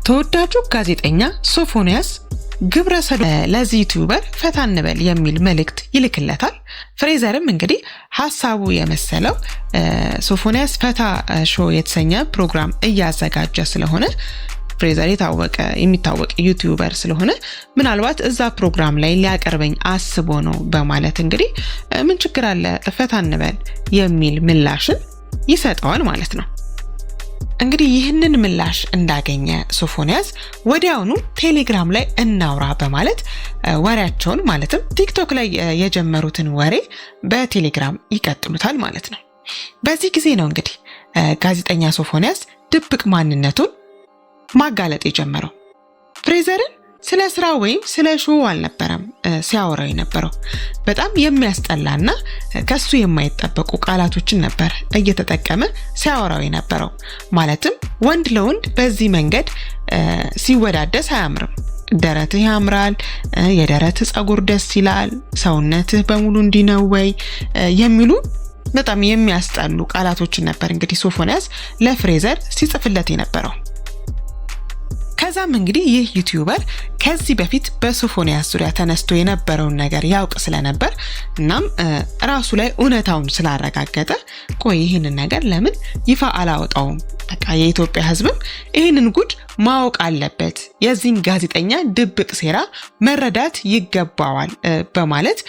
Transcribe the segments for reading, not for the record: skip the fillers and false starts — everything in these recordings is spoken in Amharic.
ተወዳጁ ጋዜጠኛ ሶፎንያስ ግብረ ሰዶም ለዚህ YouTuber ፈታ እንበል የሚል መልእክት ይልክለታል። ፍሬዘርም እንግዲህ ሀሳቡ የመሰለው ሶፎንያስ ፈታ show የተሰኘ ፕሮግራም እያዘጋጀ ስለሆነ፣ ፍሬዘር የታወቀ የሚታወቅ YouTuber ስለሆነ ምናልባት እዛ ፕሮግራም ላይ ሊያቀርበኝ አስቦ ነው በማለት እንግዲህ ምን ችግር አለ፣ ፈታ እንበል የሚል ምላሽን ይሰጠዋል ማለት ነው። እንግዲህ ይህንን ምላሽ እንዳገኘ ሶፎንያስ ወዲያውኑ ቴሌግራም ላይ እናውራ በማለት ወሬያቸውን፣ ማለትም ቲክቶክ ላይ የጀመሩትን ወሬ በቴሌግራም ይቀጥሉታል ማለት ነው። በዚህ ጊዜ ነው እንግዲህ ጋዜጠኛ ሶፎንያስ ድብቅ ማንነቱን ማጋለጥ የጀመረው። ፍሬዘርን ስለ ስራ ወይም ስለ show አልነበረም ሲያወራው የነበረው። በጣም የሚያስጠላና ከሱ የማይጠበቁ ቃላቶችን ነበር እየተጠቀመ ሲያወራው የነበረው። ማለትም ወንድ ለወንድ በዚህ መንገድ ሲወዳደስ አያምርም። ደረትህ ያምራል፣ የደረትህ ጸጉር ደስ ይላል፣ ሰውነትህ በሙሉ እንዲህ ነው ወይ የሚሉ በጣም የሚያስጠሉ ቃላቶችን ነበር እንግዲህ ሶፎንያስ ለፍሬዘር ሲጽፍለት የነበረው። ከዛም እንግዲህ ይህ YouTuber ከዚህ በፊት በሶፎንያስ ዙሪያ ተነስቶ የነበረውን ነገር ያውቅ ስለነበር፣ እናም ራሱ ላይ እውነታውን ስላረጋገጠ፣ ቆይ ይህንን ነገር ለምን ይፋ አላወጣውም? በቃ የኢትዮጵያ ሕዝብም ይህንን ጉድ ማወቅ አለበት፣ የዚህን ጋዜጠኛ ድብቅ ሴራ መረዳት ይገባዋል በማለት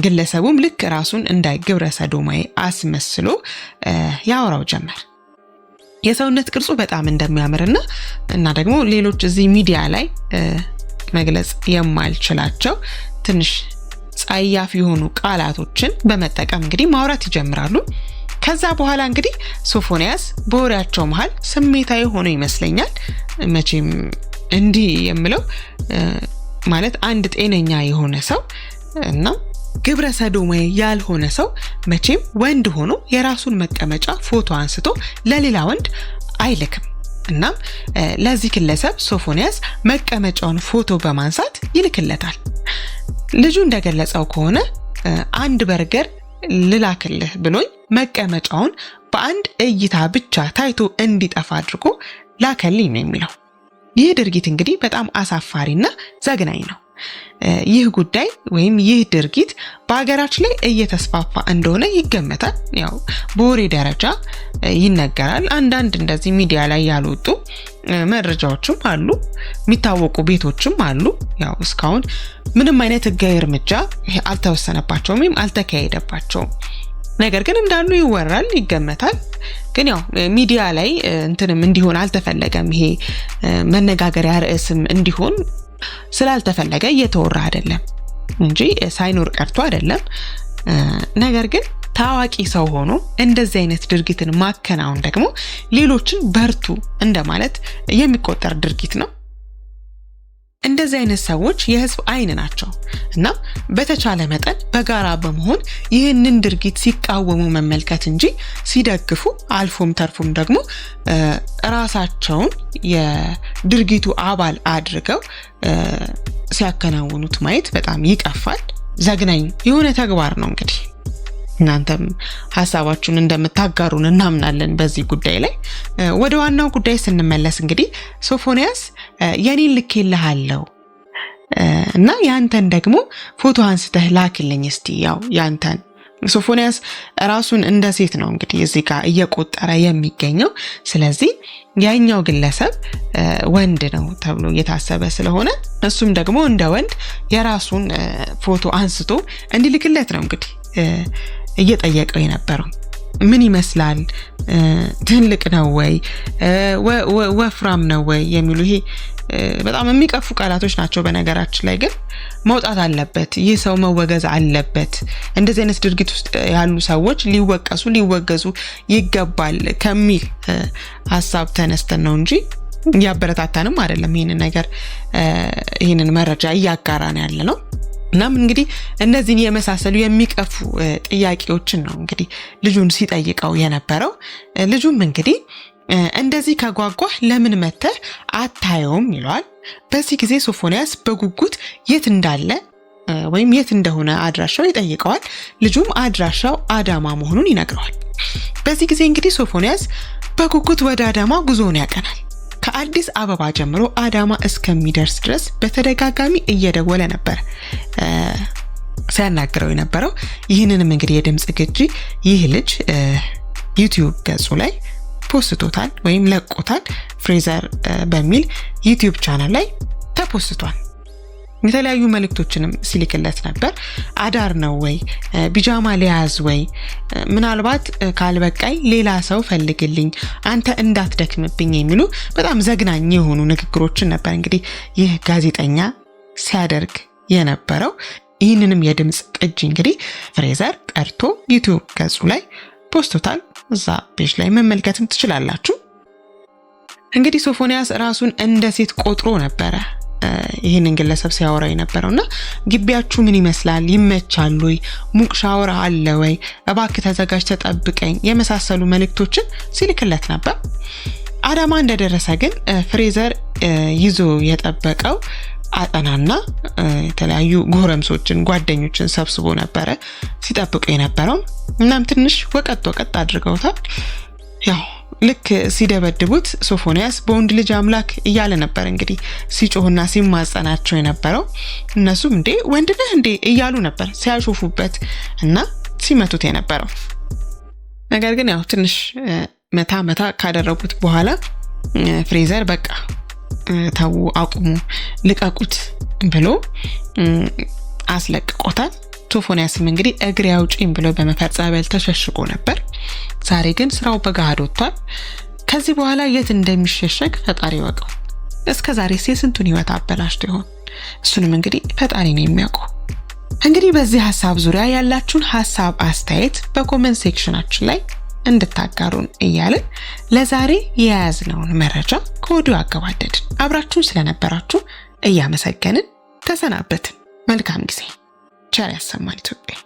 ግለሰቡም ልክ ራሱን እንደ ግብረ ሰዶማዊ አስመስሎ ያወራው ጀመር። የሰውነት ቅርጹ በጣም እንደሚያምርና እና ደግሞ ሌሎች እዚህ ሚዲያ ላይ መግለጽ የማልችላቸው ትንሽ ጸያፍ የሆኑ ቃላቶችን በመጠቀም እንግዲህ ማውራት ይጀምራሉ። ከዛ በኋላ እንግዲህ ሶፎንያስ በወሬያቸው መሀል ስሜታዊ ሆኖ ይመስለኛል። መቼም እንዲህ የምለው ማለት አንድ ጤነኛ የሆነ ሰው እና ግብረ ሰዶማዊ ያልሆነ ሰው መቼም ወንድ ሆኖ የራሱን መቀመጫ ፎቶ አንስቶ ለሌላ ወንድ አይልክም። እናም ለዚህ ግለሰብ ሶፎንያስ መቀመጫውን ፎቶ በማንሳት ይልክለታል። ልጁ እንደገለጸው ከሆነ አንድ በርገር ልላክልህ ብሎኝ መቀመጫውን በአንድ እይታ ብቻ ታይቶ እንዲጠፋ አድርጎ ላከልኝ ነው የሚለው። ይህ ድርጊት እንግዲህ በጣም አሳፋሪና ዘግናኝ ነው። ይህ ጉዳይ ወይም ይህ ድርጊት በሀገራችን ላይ እየተስፋፋ እንደሆነ ይገመታል። ያው በወሬ ደረጃ ይነገራል። አንዳንድ እንደዚህ ሚዲያ ላይ ያልወጡ መረጃዎችም አሉ፣ የሚታወቁ ቤቶችም አሉ። ያው እስካሁን ምንም አይነት ሕጋዊ እርምጃ አልተወሰነባቸውም ወይም አልተካሄደባቸውም። ነገር ግን እንዳሉ ይወራል፣ ይገመታል። ግን ያው ሚዲያ ላይ እንትንም እንዲሆን አልተፈለገም። ይሄ መነጋገሪያ ርዕስም እንዲሆን ስላልተፈለገ እየተወራ አይደለም እንጂ ሳይኖር ቀርቶ አይደለም። ነገር ግን ታዋቂ ሰው ሆኖ እንደዚህ አይነት ድርጊትን ማከናወን ደግሞ ሌሎችን በርቱ እንደማለት የሚቆጠር ድርጊት ነው። እንደዚህ አይነት ሰዎች የህዝብ አይን ናቸው። እናም በተቻለ መጠን በጋራ በመሆን ይህንን ድርጊት ሲቃወሙ መመልከት እንጂ ሲደግፉ፣ አልፎም ተርፎም ደግሞ ራሳቸውን የድርጊቱ አባል አድርገው ሲያከናውኑት ማየት በጣም ይቀፋል። ዘግናኝ የሆነ ተግባር ነው። እንግዲህ እናንተም ሀሳባችሁን እንደምታጋሩን እናምናለን በዚህ ጉዳይ ላይ። ወደ ዋናው ጉዳይ ስንመለስ እንግዲህ ሶፎንያስ የኔን ልኬልሃለሁ እና ያንተን ደግሞ ፎቶ አንስተህ ላክልኝ እስቲ። ያው ያንተን፣ ሶፎንያስ ራሱን እንደ ሴት ነው እንግዲህ እዚህ ጋር እየቆጠረ የሚገኘው። ስለዚህ ያኛው ግለሰብ ወንድ ነው ተብሎ እየታሰበ ስለሆነ እሱም ደግሞ እንደ ወንድ የራሱን ፎቶ አንስቶ እንዲልክለት ነው እንግዲህ እየጠየቀው የነበረው። ምን ይመስላል? ትልቅ ነው ወይ? ወፍራም ነው ወይ? የሚሉ ይሄ በጣም የሚቀፉ ቃላቶች ናቸው። በነገራችን ላይ ግን መውጣት አለበት፣ ይህ ሰው መወገዝ አለበት። እንደዚህ አይነት ድርጊት ውስጥ ያሉ ሰዎች ሊወቀሱ ሊወገዙ ይገባል ከሚል ሀሳብ ተነስተን ነው እንጂ እያበረታታንም አይደለም። ይህንን ነገር፣ ይህንን መረጃ እያጋራን ያለ ነው። እናም እንግዲህ እነዚህን የመሳሰሉ የሚቀፉ ጥያቄዎችን ነው እንግዲህ ልጁን ሲጠይቀው የነበረው። ልጁም እንግዲህ እንደዚህ ከጓጓህ ለምን መተህ አታየውም ይለዋል። በዚህ ጊዜ ሶፎንያስ በጉጉት የት እንዳለ ወይም የት እንደሆነ አድራሻው ይጠይቀዋል። ልጁም አድራሻው አዳማ መሆኑን ይነግረዋል። በዚህ ጊዜ እንግዲህ ሶፎንያስ በጉጉት ወደ አዳማ ጉዞውን ያቀናል። ከአዲስ አበባ ጀምሮ አዳማ እስከሚደርስ ድረስ በተደጋጋሚ እየደወለ ነበር ሲያናግረው የነበረው። ይህንንም እንግዲህ የድምፅ ቅጂ ይህ ልጅ ዩቲዩብ ገጹ ላይ ፖስቶታል ወይም ለቆታል። ፍሬዘር በሚል ዩቲዩብ ቻናል ላይ ተፖስቷል። የተለያዩ መልእክቶችንም ሲልክለት ነበር። አዳር ነው ወይ? ቢጃማ ሊያዝ ወይ? ምናልባት ካልበቃኝ ሌላ ሰው ፈልግልኝ፣ አንተ እንዳትደክምብኝ የሚሉ በጣም ዘግናኝ የሆኑ ንግግሮችን ነበር እንግዲህ ይህ ጋዜጠኛ ሲያደርግ የነበረው። ይህንንም የድምፅ ቅጂ እንግዲህ ፍሬዘር ቀርቶ ዩቲዩብ ገጹ ላይ ፖስቶታል። እዛ page ላይ መመልከትም ትችላላችሁ። እንግዲህ ሶፎንያስ ራሱን እንደ ሴት ቆጥሮ ነበረ ይህንን ግለሰብ ሲያወራ የነበረው እና ግቢያችሁ ምን ይመስላል? ይመቻል ወይ? ሙቅ ሻወር አለ ወይ? እባክህ ተዘጋጅ፣ ተጠብቀኝ የመሳሰሉ መልእክቶችን ሲልክለት ነበር። አዳማ እንደደረሰ ግን ፍሬዘር ይዞ የጠበቀው አጠናና የተለያዩ ጎረምሶችን ጓደኞችን ሰብስቦ ነበረ ሲጠብቁ የነበረው። እናም ትንሽ ወቀጥ ወቀጥ አድርገውታል። ያው ልክ ሲደበድቡት ሶፎንያስ በወንድ ልጅ አምላክ እያለ ነበር እንግዲህ ሲጮህና ሲማጸናቸው የነበረው። እነሱም እንዴ ወንድ ነህ እንዴ እያሉ ነበር ሲያሾፉበት እና ሲመቱት የነበረው። ነገር ግን ያው ትንሽ መታ መታ ካደረጉት በኋላ ፍሬዘር በቃ ተዉ፣ አቁሙ፣ ልቀቁት ብሎ አስለቅቆታል። ሶፎንያስም እንግዲህ እግሬ አውጪኝ ብሎ በመፈር ጸበል ተሸሽጎ ነበር። ዛሬ ግን ስራው በገሃድ ወጥቷል። ከዚህ በኋላ የት እንደሚሸሸግ ፈጣሪ ይወቀው። እስከ ዛሬ የስንቱን ህይወት አበላሽቶ ይሆን? እሱንም እንግዲህ ፈጣሪ ነው የሚያውቀው። እንግዲህ በዚህ ሀሳብ ዙሪያ ያላችሁን ሀሳብ አስተያየት በ comment section ኣችን ላይ እንድታጋሩን እያልን ለዛሬ የያዝነውን መረጃ ከወዲሁ አገባደድን። አብራችሁን ስለነበራችሁ እያመሰገንን ተሰናበትን። መልካም ጊዜ። ቸር ያሰማን ኢትዮጵያ።